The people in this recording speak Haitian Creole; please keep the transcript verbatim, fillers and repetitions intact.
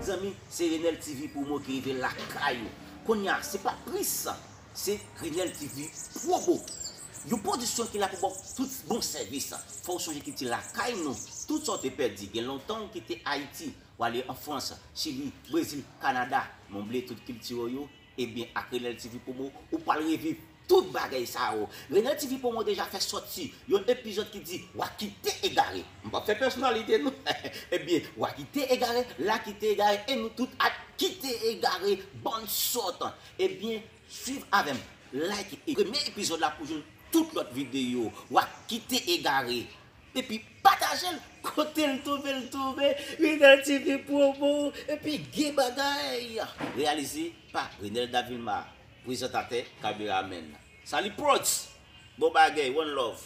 Zanmi, se Renel T V Promo ki rive lakay ou. Kounye a, se pa plis, se Renel T V Promo. Yon pwodisyon ki la pou ba w tout bon sèvis. Fò w sonje kilti lakay nou. Tout sa w te pèdi, gen lontan w kite Ayiti, w ale an Frans, Chili, Brezil, Kanada, men w bliye tout kilti w yo. Ebyen, ak Renel T V Promo, ou pral reviv tout bagay sa yo. Renel T V Promo deja fè sòti yon epizòd ki di, w a kite egare. M p ap fè pèsonalite, non. Ebyen, w a kite egare, l a kite egare, e nou tout ap kite egare, bann sòt. Ebyen, swiv avè m, like e renmen epizòd la pou jwenn tout lòt videyo. W a kite egare. Epi pataje l kote l twouve l twouve. Renel T V Promo. Epi gen bagay. Reyalize pa Renel Davilma, prezantatè, kameramèn. Sali Prodz. Bon bagay, one love.